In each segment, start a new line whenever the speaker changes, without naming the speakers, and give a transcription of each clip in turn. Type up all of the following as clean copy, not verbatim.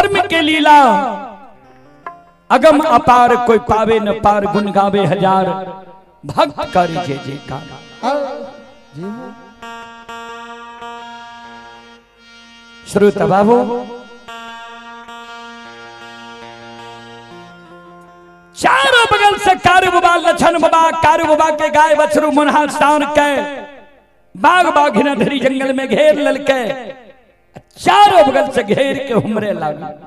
धर्म के लीला अगम अपार, कोई पावे न पार, गुण गावे हजार, भक्त कर जय जयकार। श्रोता बाबू, चारों बगल से कारू बाबा, लछन बाबा, कारू बाबा के गाय बछरू मुन्हा सार के बाघ बाघिन धरी जंगल में घेर ललके, चारों बगल से घेर के हुमरे लागल।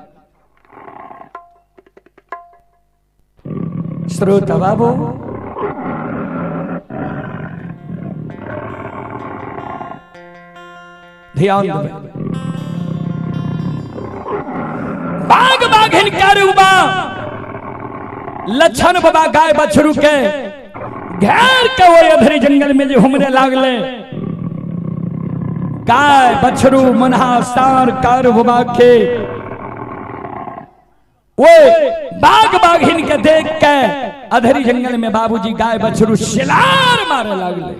श्रोता बाबू, ध्यान दे, बाघ बाघिन कारू बाबा, लछन बाबा गाय बछरू के घेर के वो अधरी जंगल में जो हुमरे लागले, गाय बछरू मनहा सार कारू बाबा के वो बाघ बाघिन के देख के अधरी जंगल में बाबूजी गाय बछरू शिलार मारे लागले।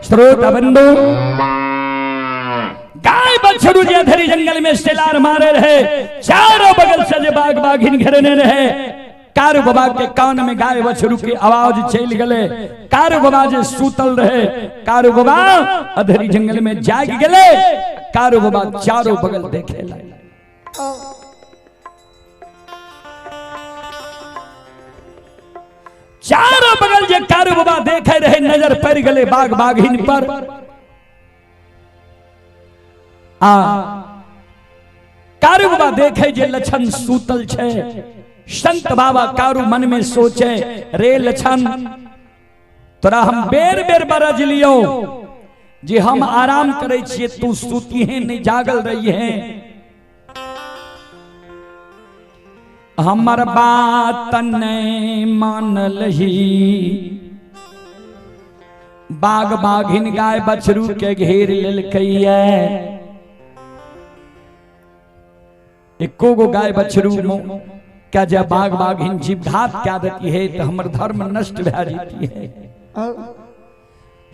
श्रोता बंधु, गाय बछरू जे अधरी जंगल में शिलार मारे रहे, चारों बगल से जे बाघ बाघिन घेरने रहे, कारू बाबा के कान में गाय बछरू की आवाज चल गले। कारू बाबा जे सूतल रहे, कारू बाबा अधरी जंगल में जाग गले, कारू बाबा चारों बगल देखे लगे। चारों बगल जे कारू बाबा देखे रहे, नजर पड़ गले बाघ बाघिन पर। आ कारू बाबा देखे जे लछन सूतल छे, संत बाबा कारू मन में सोचे, रे लछन तोरा हम बेर बेर बरज लियो जे हम आराम करे छिए, तू सूती है नहीं जागल रही है, हमर बात नहीं मानल ही, बाघ बाघिन गाय बछरू के घेर लेलकैया, एको गो गाय बछरू क्या जब बाघ बाघिन जीव घात क्या देती है तो हमर धर्म नष्ट भा जाती है।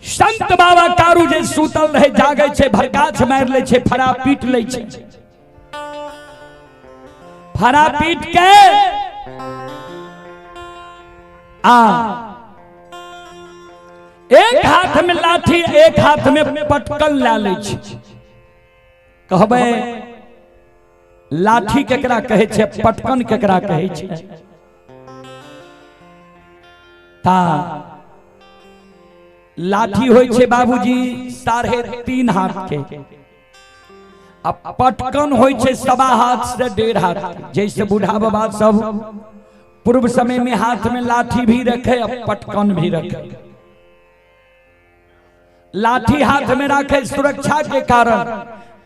संत बाबा कारू जे सूतल रहे जागे छे, भरकाछ मार ले छे, फरा पीट ले छे, फरा पीट के आ एक हाथ में लाठी एक हाथ में पटकन ला ले छे। कहबे लाठी केकरा कहे छे, पटकन केकरा कहे छे? ता लाठी होय छे बाबूजी 3.5 हाथ के, आ पटकन होय छे 1.25 हाथ से 1.5 हाथ। जैसे बूढ़ा बाबा सब पूर्व समय में हाथ में लाठी भी रखे और पटकन भी रखे। लाठी हाथ में रखे सुरक्षा के कारण,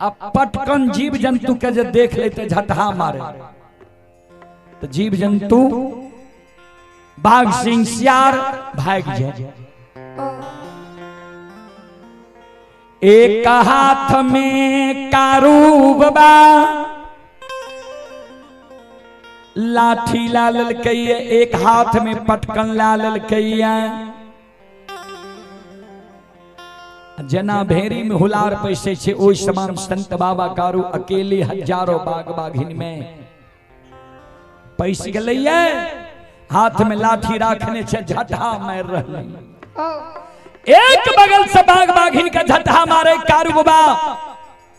अब पटकन जीव जंतु के जब देख लेते झटहा मारे, तो जीव जंतु बाघ सिंह सियार भाग जाए। एक हाथ में कारू बाबा लाठी ला ललकैया, एक हाथ में पटकन ला ललकैया, जना भेरी में हुलार पैसे छे ओहि समान संत बाबा कारू अकेले हजारों बाघ बाघिन में पैस गेलैया, हाथ में लाठी राखने छे झटहा मार रहलै। एक बगल से बाघ बाघिन के झटहा मारे कारू बाबा,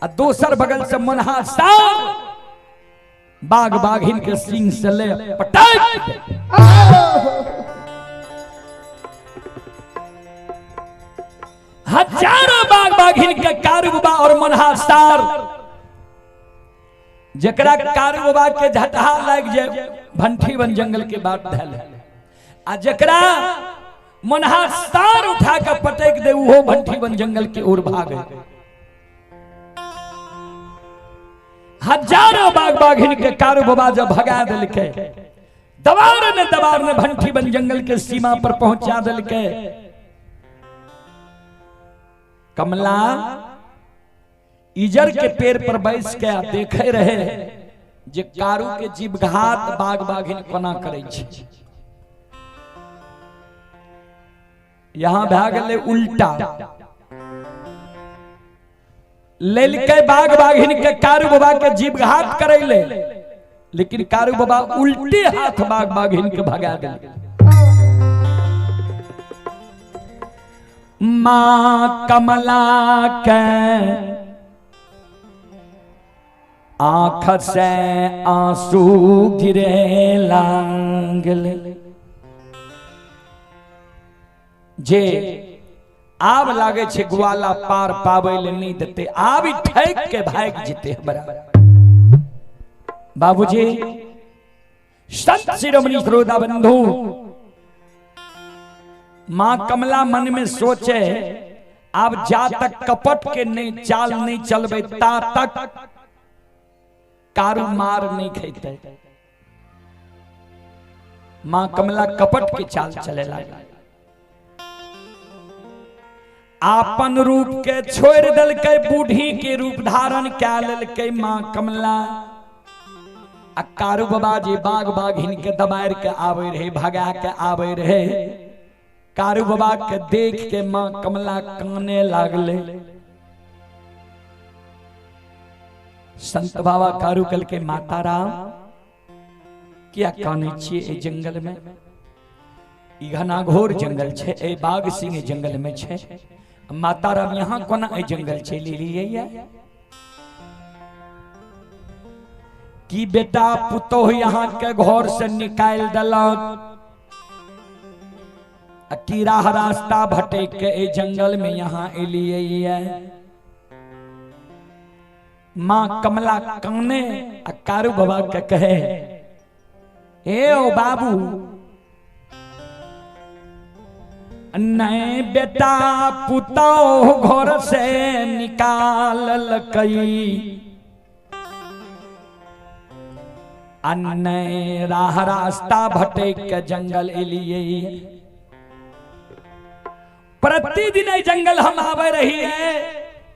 आ दोसर बगल से मनहा सार बाघ बाघिन के सिंह से ले पटक। हजारों बाघ बाघिन के कारू बाबा और मनहा सार, जकरा कारू बाबा के झटहा लाग जाए भंठी वन जंगल के बाट धैल, आ जकरा मनहा सार उठा के पटक दे वो भंठी वन जंगल के ओर भागे। हजारों बाघ बाघिन के कारू बाबा जब भगा दिलके, दबार ने भंठी वन जंगल के सीमा पर पहुंचा दिलके। कमला इजर के पेड़ पर बैस के देखे रहे जे कारू के जीवघात बाघ बाघिन कोना करै छै। यहाँ भए गेलै उल्टा, लेलकै बाघ बाघिन के कारू बाबा के जीवघात करै ले, लेकिन कारू बाबा उल्टे हाथ बाघ बाघिन के भगा देलकै। माँ कमला के आँख से आंसू गिरे लागल। जे आब लागे छे ग्वाला पार पाबै ले नहीं देते, आब ठैक के भाग जेते हमरा। बाबूजी संत शिरोमणि श्रोता बंधु, माँ कमला मन में सोचे आब जा तक कपट के नहीं चाल नहीं चलबे ता तक कारू मार नहीं खेते। माँ कमला कपट के चाल चले लगा, आपन रूप के छोड़ दलकै, बूढ़ी के रूप धारण कै लेलकै माँ कमला। आ कारू बाबा जी बाघ बाघिन के दबार के आवे रहे, भगा के आवे रहे। कारू बाबा के देख के माँ कमला काने लागले। संत बाबा कारू कल के माता राम क्या काने छिए ए जंगल में? ई घना घोर जंगल छे, ए बाघ सिंह जंगल में छे, माता राम यहाँ कोना ए जंगल चली लिए? कि बेटा पुतोह यहाँ के घर से निकाल दलक, की राह रास्ता भटक के ए जंगल में यहाँ एलिए। माँ कमला काने आ कारू बाबा के कहे, ए ओ बाबू नहीं बेटा पुतोह घर से निकाल कई, अन्य राह रास्ता भटक के जंगल एलिए। प्रतिदिन जंगल हम आवे रही है,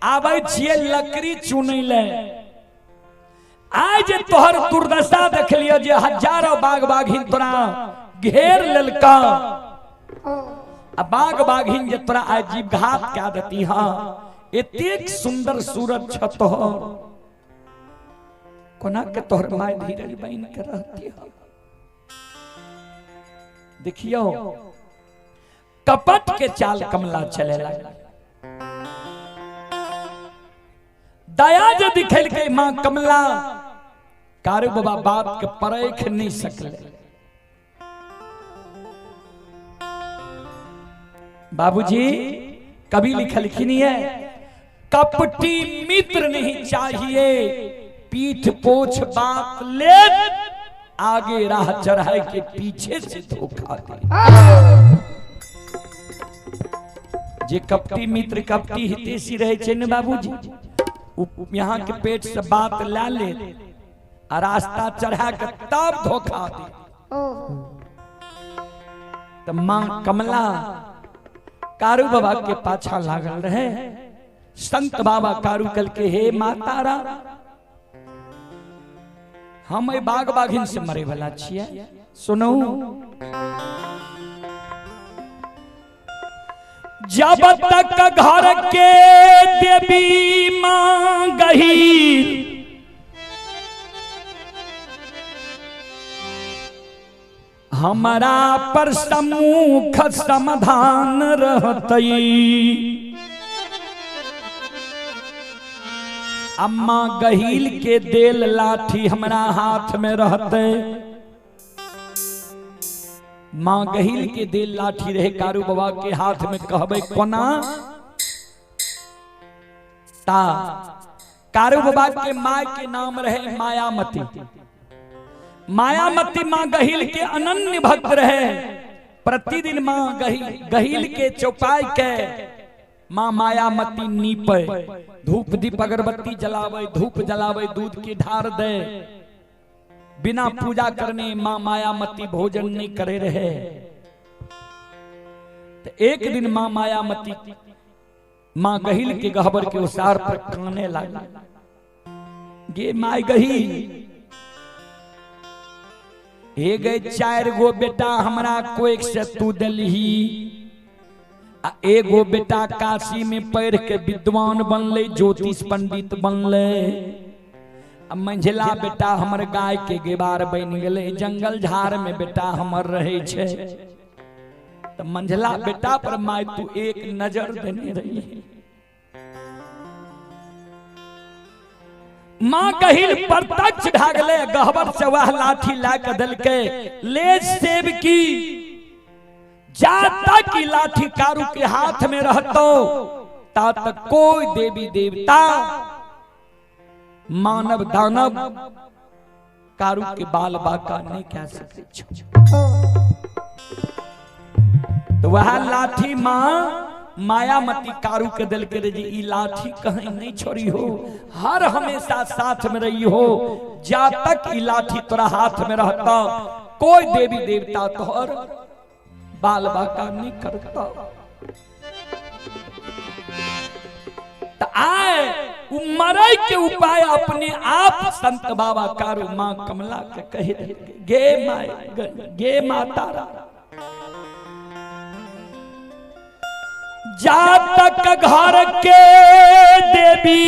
आवे छिए लकड़ी चुनै ले। आज तोहर दुर्दशा देख लियो जे हजारों बाघ बाघिन तोरा घेर लेलका, आ बाघ बाघिन जे तोरा आज जीवघात कए देती। हाँ एतेक सुंदर सूरत छ तोहर, कोना के तोहर my धीरज बन के रहती है। देखियो कपट के चाल कमला चले लगा। दया जे दिखेलकै मां कमला, कारू बाबा बात के परख नहीं सकले। बाबूजी कभी लिखलखिन है, कपटी मित्र नहीं चाहिए, पीठ पोछ बात ले, आगे राह चढ़ाए के पीछे से धोखा दे। जे कपटी मित्र कपटी हितेशी रहे छे ने बाबूजी, यहाँ के पेट से बात ला ले आ रास्ता चढ़ा के तब धोखा दे। तो मां कमला कारू बाबा के पाछा लागल रहे। संत बाबा कारू कल के, हे माता रा, हम बाघ बाघिन से मरे वाला छियै, सुनो। जब तक घर के देवी मां गही, हमारा पर सम्मुख समाधान रहतई। अम्मा गहील के देल लाठी हमरा हाथ में रहते। मां गहील के देल लाठी रहे कारू बाबा के हाथ में, कहबे कोना ता कारू बाबा के मां के नाम रहे मायामती। मायामती मां गहील के अनन्य भक्त रहे। प्रतिदिन मां गहील के चौपाई के मां मायामती नीपे, धूप दीप अगरबत्ती जलावे, धूप जलावे, दूध की ढार दे। बिना पूजा करने मां मायामती भोजन नहीं करे रहे। तो एक दिन मां मायामती मां गहील के गहबर के उसार पर काने लगा, गे my गहील, हे गए 4 गो बेटा हमरा कोख से तू देलही आ एगो बेटा काशी में पढ़ के विद्वान बनले, ज्योतिष पंडित बनले। आ मंझला बेटा हमर गाय के गेबार बन गेले, जंगल झाड़ में बेटा हमर रहे छे। तो मंझला बेटा पर my तू एक नजर देने रही। माँ गहिल प्रत्यक्ष भए गेलै, गहबर से वह लाठी ला के देलकै, ले सेब की जा तक की लाठी कारू के हाथ में रहतो ता तक कोई देवी देवता मानव दानव कारू के बाल बाका नहीं कह सकै। तो वह लाठी माँ मायामती कारू के दिल के रे जी ई लाठी कहीं नहीं छोड़ी हो, हर हमेशा साथ में रही हो। जा तक ई लाठी तोरा हाथ में रहता कोई देवी देवता तोहर बाल बाका नहीं करता। तो आए मरे के उपाय अपने आप संत बाबा कारू माँ कमला के कहे गे my गे माता जा तक घर के देवी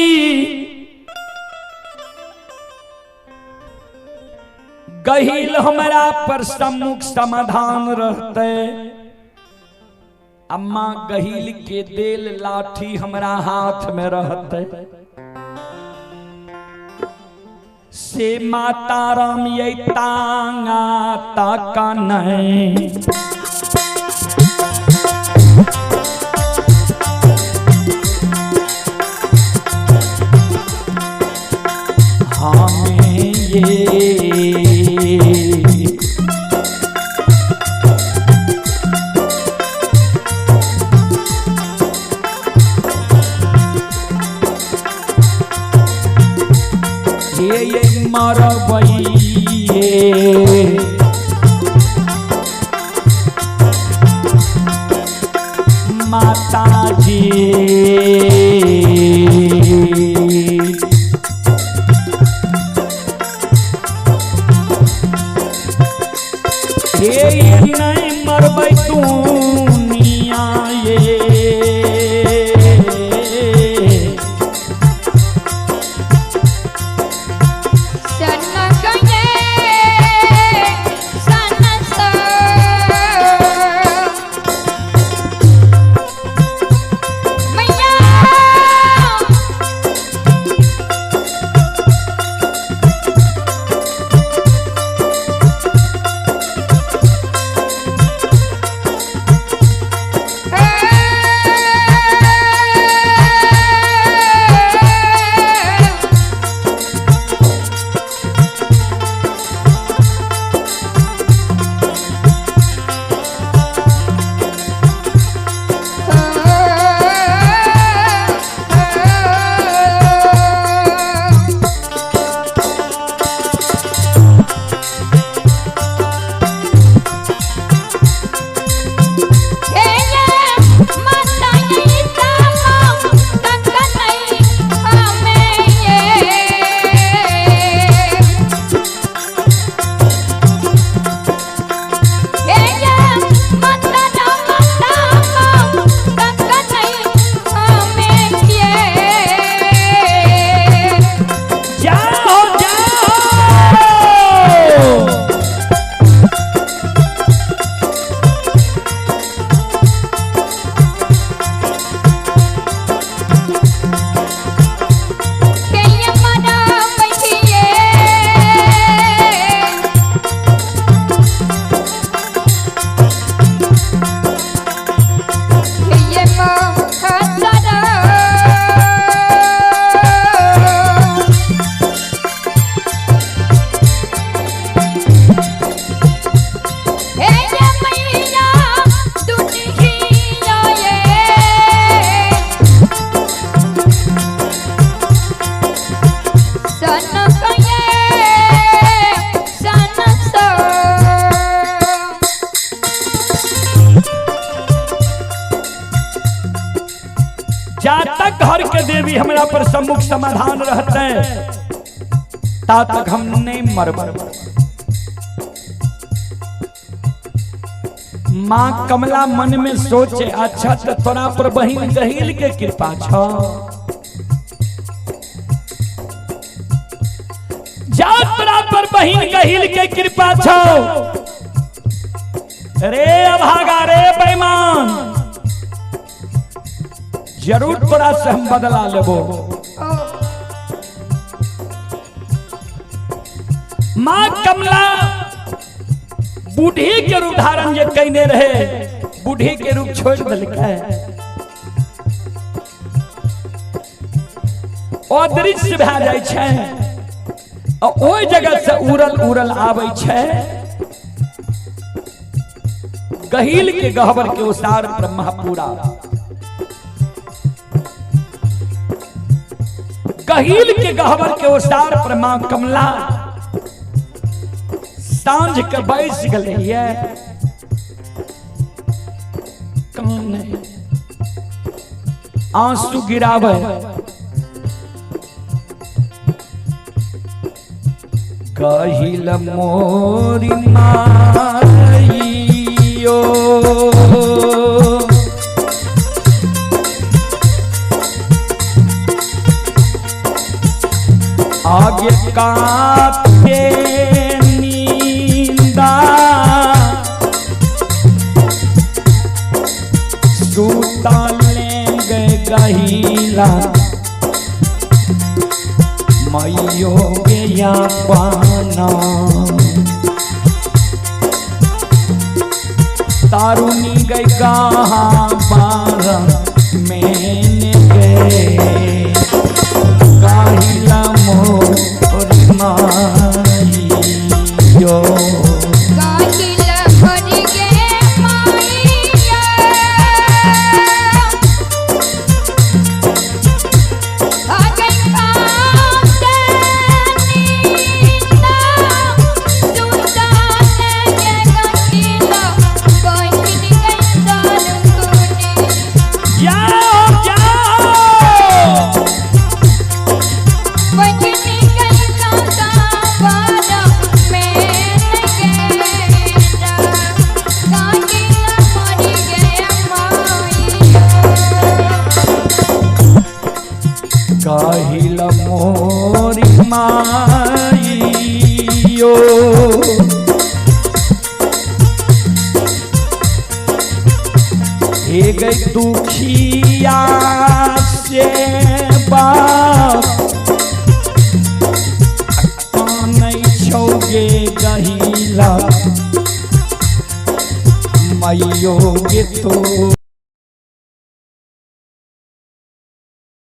गहिल हमरा पर सम्मुख समाधान रहते, अम्मा गहिल के देल लाठी हमरा हाथ में रहते, से माता राम ये तांगा ताका नहीं। हमें ये ये मरबइये माता जी हे नहीं मरबै दुनिया ये घर के देवी हमरा पर सम्मुख समाधान रहते ता तक हम नहीं मरब। माँ कमला मन में सोचे, अच्छा तो तोरा पर बहिन गहील के कृपा छ, जा तोरा पर बहिन गहील के कृपा छो। रे अभागा रे बेईमान, जरूर तोरा से हम बदला लेबो। माँ कमला बूढ़ी के रूप धारण जे कइने रहे, बूढ़ी के रूप छोड़ देलकै, अदृश्य भए जाइ छै आ ओहि जगह से उड़ल उड़ल आबै छै गहील के गहबर के उसार ब्रह्मपुरा। गहील के गहबर के ओसार पर मां कमला सांझ के बैस गए, काने आंसू गिरावे, गहिल मोरी माइयो आगे काते नींदा सूता ले गए गहिला मैयो गया पाना। तारुनी गई कहाँ पार मैंने गए गाहिला मोर माइयो।
गाहिला मोर गे माइया, आगे काते नींदा सुता ले गहिला बहिन गई तारुनी।
जाओ जाओ
बहिनी गई काता बारा मैंने गेरा, गाहिला मोर गे माइया।
गाहिला मोर माइयो हे गई दुखिया से बाप नहीं छौगे गहिला मैयो गे तो।